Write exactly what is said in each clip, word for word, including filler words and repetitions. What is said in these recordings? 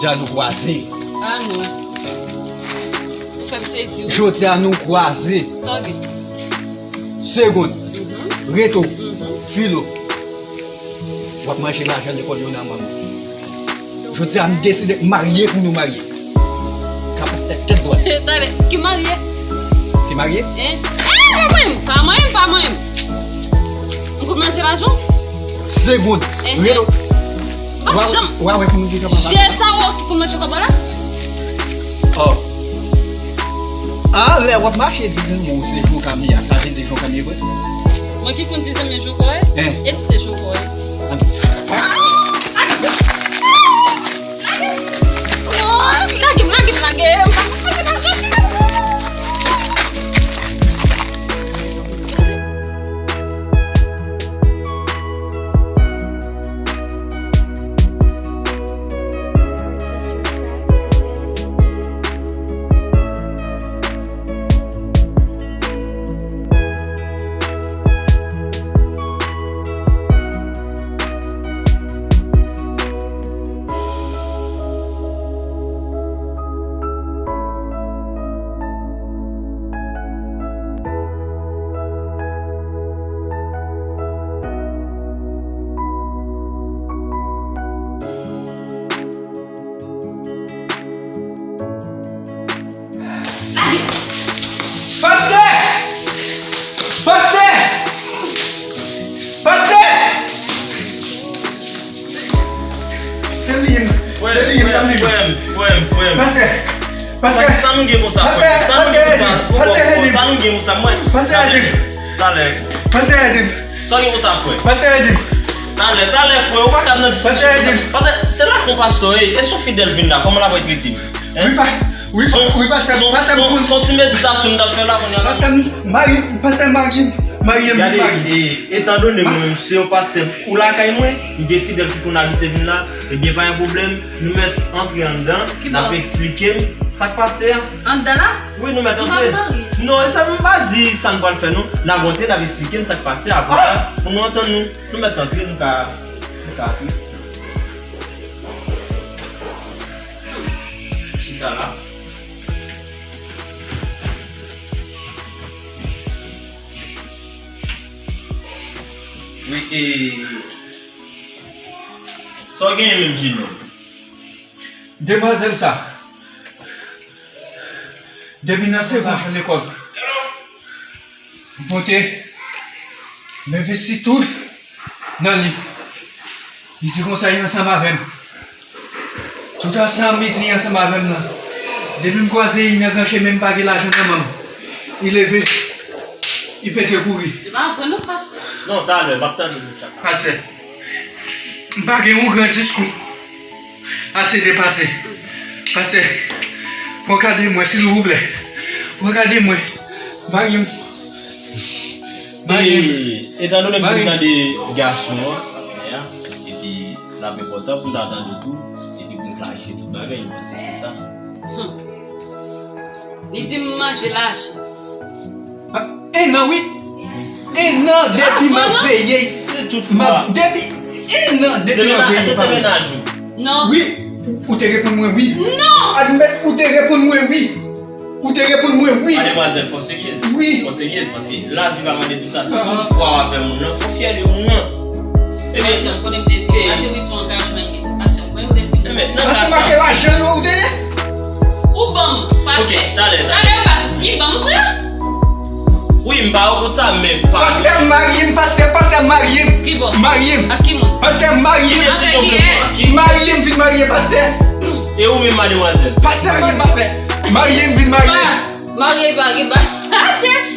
Jodi a nou kwaze. Ah non. Ou fè m sezi, wi. Jodi a nou kwaze. Sa w gen? Segonn. Mhm. Reto. Mhm. Filo. W ap manje lajan lekòl yo nan men m. Jodi a m deside marye pou nou marye. Ka pastè tèt dwat. Talè, ki marye? Ki marye? Hein? Eh, pa mwen, pa mwen, pa mwen. M konn manje lajan? Segonn. Eh, eh. Reto. Wa, wa, wè pou nou di kòman. Je sa wè ki konn manje kòb la? Oh. Ah, lè w ap mache di zanmi w se Joukam li a, sa vle di Joukam li vre? Mwen ki konn di zanmi Joukam, eh? E si te Joukam, eh? An- Lage m, lage m, lage m, lage m. Pastè! Pastè! Pastè! Se li, se li, se li. Frè m, frè m, frè m. Pastè! Pastè! Sa nou gen konsa, frè m? Sa nou gen konsa? Pastè, ede m. Sa nou gen konsa, mwen? Pastè, ede m. Talè. Pastè, ede m. Sa w gen konsa, frè? Pastè, ede m. Talè, talè, frè, ou pa ka nan diskisyon. Pastè, ede m. Pastè, se la kon pastè, e, e sou fidèl vin la, kòman l ap trete m? Wi, pa, wi, pa, wi, pastè, pastè, son, son ti meditasyon m t ap fè la, kounye a la. Pastè, m, mari, pastè, mari m, mari m, mari m. Gade, e, etandone mwen menm se yon pastè ou lakay mwen, m gen fidèl ki konn abitye vin la, ebyen, pa gen pwoblèm, nou mèt antre anndan, n ap eksplike m sa k pase a. Anndan la? Wi, nou mèt antre. Non, e sa m pa di sa n pral fè, non. N ap rantre, n ap eksplike m sa k pase, apre sa, pou nou antann nou, nou mèt antre, nou ka, nou ka antre. Chita la. Wi, e, sa w genyen menm, jenòm? Demwazèl sa, depi nan segonn lekòl, m pote, m envesti tout nan li. Li di konsa, li ansanm avè m. Tout ansanm, li di ansanm avè m nan. Depi m kwaze li nan gran chemen, m pa gen lajan nan men m. Li leve, li pete kouri. Se pa vre non, pastè. Non, talè, m ap tande nou chak. Pastè, m pa gen yon gran diskou. Ase depase. Pastè, pran ka de mwen, silvouplè. Pran ka de mwen. Mari m. Mari m. E, etandone m fin tande gason an, epi l ap enpòtan pou n ta tande tou, epi pou n klarifye tout bagay, m panse se sa. Hmm. Li di m manje lajan. Ah, en an, wi. En an depi m ap veye. Se tout fwa. Depi en an depi m ap veye. Se mennaj ou? Non. Wi, ou te reponn mwen wi. Non. Admèt ou te reponn mwen wi. Ou te reponn mwen wi. Mademwazèl, fò seryez. Wi. Fò seryez, paske lavi pa mande tout sa. Si tout fwa w ap fè moun nan, fò w fyè de moun nan. Ebyen, Atchan, konnen m te di, pase wi sou angajman li. Atchan, konnen m te di. Ebyen, nan ka sa. Pase make lajan yo ou te ye? Ou ban m, pastè. Ok, talè, talè. Talè, pastè, li ban m pran. Wi, m pa okont sa, men pa. Pastè marye m, pastè, pastè marye m. Ki bò? Marye m. Ak ki moun? Pastè marye m. Avèk kiyès? Marye m, vin marye pastè. E ou menm, mademwazèl? Pastè marye m, pastè. Marye m, vin marye. Pas, marye pa gen bag. Sa,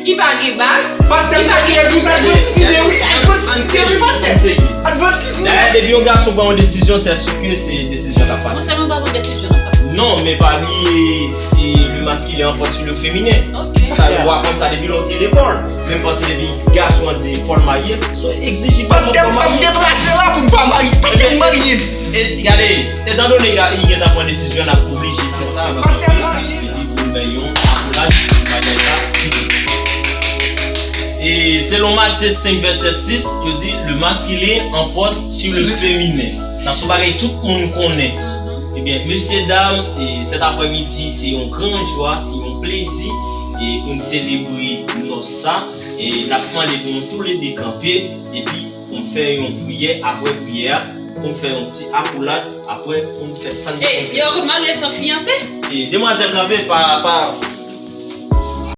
li pa gen bag. Pastè, li pa gen bag. Advantis li ye, wi. Advantis li ye, wi, pastè. Advantis li ye. Dayè, depi yon gason pran yon desizyon, se sou ke se desizyon k ap pase. Mwen sèlman pa pran desizyon, non, pastè. Non, men pa bliye, e, le masculin emporte sur le féminin. Ok. Sa, yo aprann sa depi lè w te lekòl. Men m panse depi gason an di fò l marye, so egzije gason fò l marye. Pastè, m p ap deplase la pou m pa marye. Pastè, m marye. E, gade, etandone li gentan pran desizyon, n ap oblije fè sa. Pastè, m marye. Epi pou l bay yon akouraj pou bagay la. E selon Matye senk vèsè sis, yo di, le masculin emporte sur le féminin. Sa se yon bagay tout moun konnen. Ebyen, mesye dam, e, sèt aprèmidi se yon gran jwa, se yon plezi, e, pou n selebre nòs sa. E n ap mande pou nou toulede kanpe epi pou n fè yon priyè, apre priyè a pou n fè yon ti akolad, apre pou n fè sa n. Ey, yo remare san fiyanse? E demwazèl kanpe, pa pa